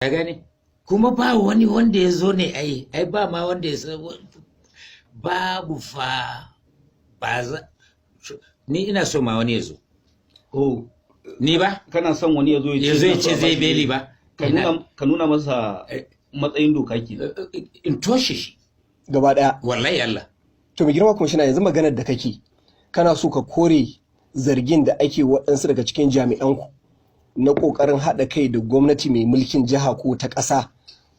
Ka gane? Kuma ba wani wanda ya zo ne, ai ba ma wanda ya san babu fa. Ba za ni ina so ma wani ya zo. Oh. Ni ba. Kana son wani ya zo ya zo ya ce zai beli ba. Ka nuna masa matsayin doka ke. In toshe shi. Gaba daya. Wallahi Allah. To, mai girma kwamishina, yanzu maganar da kake, kana so ka kore zargin da ake waɗansu daga cikin jami'anku na ƙoƙarin haɗa kai da gwamnati mai mulkin jiha ko ta ƙasa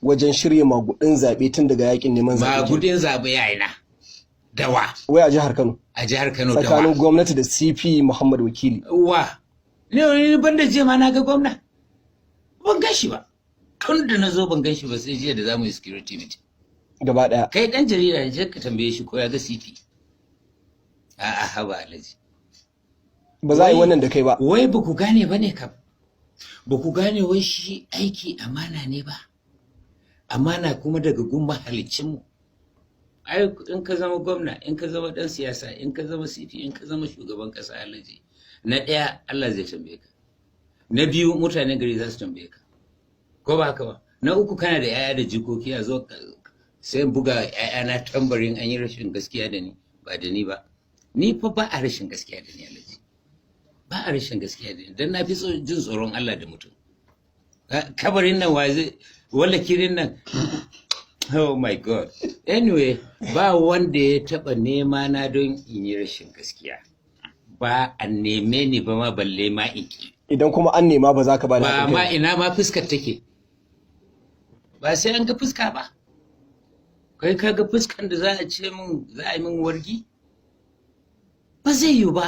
wajen shirya magudin zaɓe tun daga yakin neman zaɓe kenan. Magudin zaɓe ya ina? Dawa? Wai a jihar Kano. A jihar Kano? Tsakanin dawa? Gwamnati da CP Muhammad Wakili. Wa ne? Ban da jiya ma na ga gwamna, ban gan shi ba. Tun da na zo ban gan shi ba sai jiya da zamu yi security meeting. Gaba ɗaya. Kai dan jarida, je ka tambaye shi ko ya ga CP. A'a, haba alhaji. Ba za a yi wannan da kai ba. Wai ba ku gane ba ne kam? Ba ku gane wai shi aiki amana ne ba? Amana kuma daga gun mahalicinmu. Ai in ka zama gwamna, in ka zama dan siyasa, in ka zama CP, in ka zama shugaban kasa, alhaji, na ɗaya Allah zai tambaye ka, na biyu mutanen gari za su tambaye ka, ko ba haka ba? Na uku kana da 'ya'ya da jikoki. A zo sai buga 'ya'yana tambarin an yi rashin gaskiya da ni, ba da ni ba. Ni fa ba a rashin gaskiya da ni, alhaji, ba a rashin gaskiya da ni, don na fi jin tsoron Allah da mutum. Kabarin nan wa zai wala kirin nan? Oh my God. Anyway, ba wanda ya taba nema na don in yi rashin gaskiya. Ba a neme ni ba ma, balle ma in ki. Idan kuma an nema, ba za ka ba da ba haɗin ma kai ba. Ina ma fuskar take? Ba sai an ga fuska ba. Kai ka ga fuskan da za a ce min za a yi min wargi? Ba zai yiwu ba.